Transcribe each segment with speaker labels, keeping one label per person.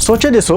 Speaker 1: سوچي ڏسو،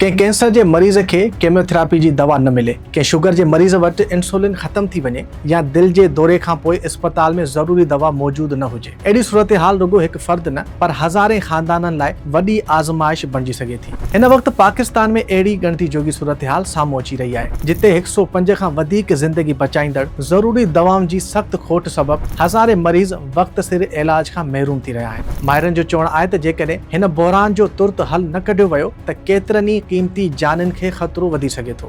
Speaker 1: ڪنهن ڪينسر جي مريض کي ڪيميوٿراپي جي دوا نه ملي، ڪنهن شگر جي مريض وٽ انسولين ختم ٿي وڃي يا دل جي دوري کان پوء اسپتال ۾ ضروري دوا موجود نه هجي. اهڙي صورتحال رڳو هڪ فرد نه پر هزارين خاندانن لاء وڏي آزمائش بڻجي سگهي ٿي. هن وقت پاڪستان ۾ اهڙي ڳڻتي جوڳي صورتحال سامهون اچي رهي آهي، جتي 105 کان وڌيڪ زندگي بچائيندڙ ضروري دوائن جي سخت کوٽ سبب هزارين مريض وقت سر علاج کان محروم ٿي رهيا آهن. ماهرن جو چوڻ آهي ته جيڪڏهن هن بحران جو ترت حل نه ڪڍيو ويو ته ڪيترن ئي قيمتي جانين کي خطرو وڌي سگهي ٿو.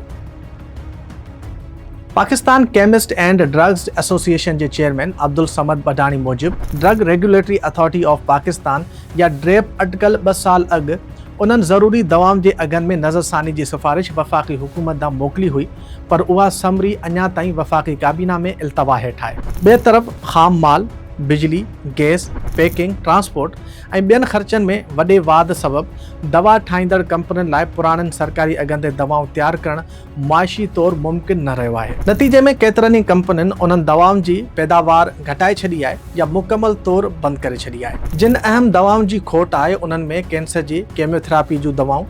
Speaker 1: Pakistan chemist and drugs association جي چيئرمين عبدالصمد بڊاڻي موجب drug regulatory authority of Pakistan يا ڊريپ اٽڪل ٻه سال اڳ انهن ضروري دوائن جي اگهن ۾ نظرثاني جي سفارش وفاقي حڪومت ڏانهن موڪلي هئي پر اها سمري اڃا تائين وفاقي ڪابينا ۾ التوا هيٺ آهي. ٻئي طرف خام مال، بجلي، گئس، پيڪنگ، ٽرانسپورٽ ۽ ٻين خرچن ۾ وڏي واڌ سبب دوا ٺاهيندڙ ڪمپنين لاء پراڻن سرڪاري اگهن تي دوائون تيار ڪرڻ معاشي طور ممڪن نه رهيو آهي. نتيجي ۾ ڪيترن ئي ڪمپنين انهن دوائن جي پيداوار گهٽائي ڇڏي آهي يا مڪمل طور بند ڪري ڇڏي آهي. جن اهم دوائن جي کوٽ آهي انهن ۾ ڪينسر جي ڪيميوٿراپي جون دوائون،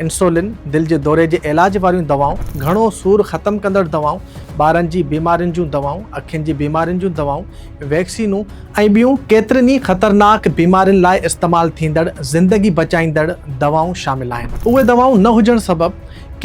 Speaker 1: انسولين، دل جي دوري جي علاج واريون دوائون، گهڻو سور ختم ڪندڙ دوائون، ٻارن جي بيمارين جون دوائون، اکين جي بيمارين جون دوائون، ويڪسينون ۽ ٻيون ڪيترين ئي خطرناڪ بيمارين لاء استعمال ٿيندڙ زندگي بچائيندڙ دوائون شامل آهن. اهي دوائون نه هجڻ سبب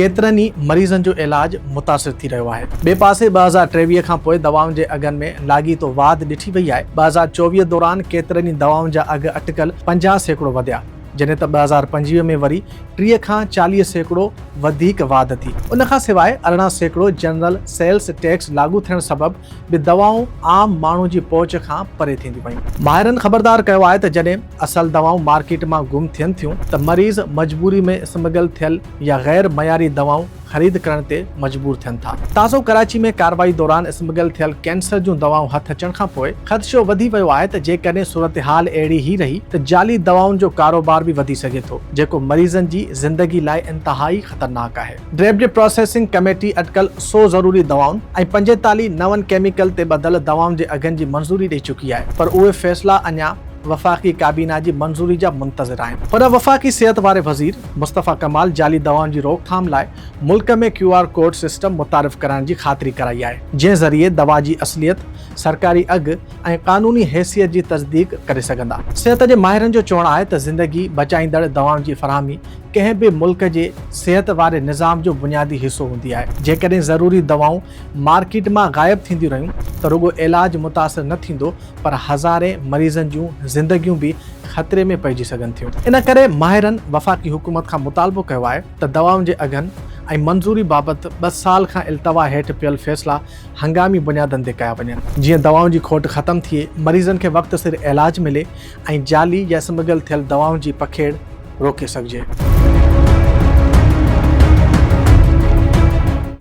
Speaker 1: ڪيترن ئي مريضن جو علاج متاثر ٿي رهيو آهي. ٻئي پاسي 2023 کان پوء دوائن جي اگهن ۾ لاڳيتو واڌ ڏٺي وئي آهي. 2024 دوران ڪيترن ئي دوائن جا اگهه اٽڪل 50% وڌيا، جڏهن ته 2025 ۾ وري 30 کان 40% وڌيڪ واڌ ٿي. ان کان سواء 18% جنرل سيلز ٽيڪس لاڳو ٿيڻ سبب به دوائون عام ماڻهو جي پهچ کان پري ٿينديون ويون. ماهرن خبردار ڪيو آهي ته جڏهن اصل دوائون مارڪيٽ مان گم ٿين ٿيون ته مريض مجبوري ۾ اسمگل ٿيل يا غير معياري دوائون خريد ڪرڻ تي مجبور ٿين ٿا. تازو ڪراچي ۾ ڪارروائي دوران اسمگل ٿيل ڪينسر جون دوائون هٿ اچڻ کانپوء خدشو وڌي ويو آهي ته جيڪڏهن صورتحال اهڙي ئي رهي ته جعلي دوائن جو ڪاروبار به وڌي سگهي ٿو، جيڪو مريضن جي زندگي لاء انتهائي خطرناڪ آهي. ڊريپ جي پراسيسنگ ڪميٽي اٽڪل سئو ضروري دوائن ۽ 45 نون ڪيميڪل تي ٻڌل دوائن جي اگهن جي منظوري ڏئي چڪي آهي پر اهي فيصلا اڃا وفاقي ڪابينا جي منظوري جا منتظر آهن. پر وفاقي صحت واري وزير مصطفيٰ ڪمال جعلي دوائن جي روڪٿام لاء ملڪ ۾ ڪيو آر ڪوڊ سسٽم متعارف ڪرائڻ جي خاطري ڪرائي آهي جنهن ذريعي دوا جي اصليت، سرڪاري اگهه ۽ قانوني حيثيت جي تصديق ڪري سگهندا. صحت جي ماهرن جو چوڻ آهي ته زندگي بچائيندڙ دوائن جي فراهمي ڪنهن به ملڪ جي صحت واري نظام جو بنيادي حصو هوندي آهي. جيڪڏهن ضروري دوائون مارڪيٽ مان غائب ٿينديون رهيون ته رڳو علاج متاثر نه ٿيندو پر هزارين مريضن جون زندگيون به خطري ۾ پئجي سگهن ٿيون. ان ڪري ماهرن وفاقي حڪومت کان مطالبو ڪيو آهي ته دوائن جي اگهن ۽ منظوري بابت ٻه سال کان التوا هيٺ پيل فيصلا هنگامي بنيادن تي ڪيا وڃن، جيئن دوائن جي کوٽ ختم ٿئي، مريضن کي وقت سر علاج ملي ۽ جعلي يا اسمگل ٿيل دوائن جي پکيڙ روڪي سگهجي.